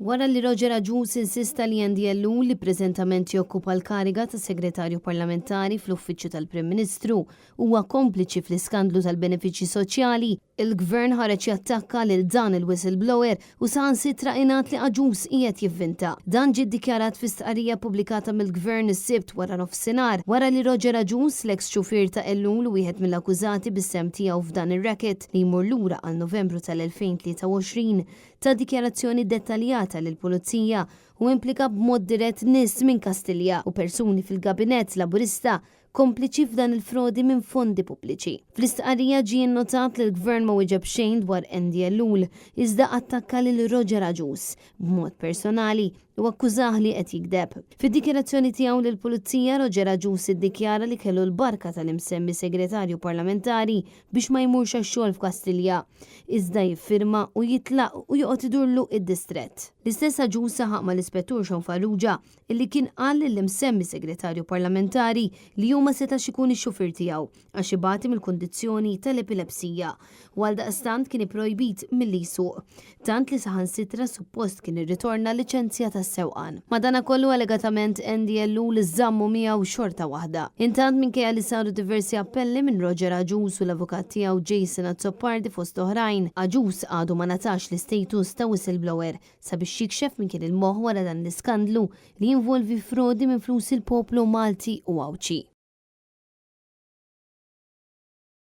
Wara li Roger Agius insista li Andy Ellul li preżentament jokkupa l-kariga ta' Segretarju Parlamentari fl-Uffiċċju tal-Prim Ministru huwa kompliċi fl-iskandlu tal-benefiċċji soċjali, il-Gvern ħareġ jattakka lil dan il-whistleblower u saħansitra ingħad li Agius qiegħed jivvinta. Dan ġie ddikjarat fi stqarrija ppubblikata mill-Gvern is-Sibt wara nofsinhar, wara li Roger Agius, l-eks xufier ta' Ellul u wieħed mill-akkużati bis-sehem tiegħu f'dan ir-racket li jmur lura għal Novembru tal-2023, ta dikjarazzjoni dettaljata lill-Pulizija u implika b'mod dirett nies minn Kastilja u persuni fil-Gabinett Laburista kompliċi f'dan il-frodi minn fondi pubbliċi. Fl-istqarrija ġie nnotat li l-Gvern ma wieġeb xejn dwar Andy Ellul, iżda attakka lil Roger Agius b'mod personali u akkużah li qed jigdeb. Fid-dikjarazzjoni tiegħu lill-Pulizija, Roger Agius iddikjara li kellu l-barka tal-imsemmi Segretarju Parlamentari biex ma jmurx għax-xogħol f'Kastilja, iżda jiffirma u jitlaq u joqgħod idurlu id-distrett. L-istess Agius saħaq mal-Ispettur Sean Farrugia illi kien qal lill-imsemmi Segretarju Parlamentari li hu ma setax ikun ix-xufier tiegħu għax ibati mill-kundizzjoni tal-epilepsija u għaldaqstant kien ipprojbit milli jsuq, tant li saħansitra suppost kien irritorna l-liċenzja tas-sewqan. Madanakollu allegatament Andy Ellul żammu miegħu xorta waħda. Intant minkejja li saru diversi appelli minn Roger Agius u l-avukat tiegħu Jason Azzopardi fost oħrajn, Agius għadu ma ngħatax l-istatus ta' whistleblower sabiex jikxef min kien il-moħħ wara dan l-iskandlu li jinvolvi frodi minn flus il-poplu Malti u Għawdxi.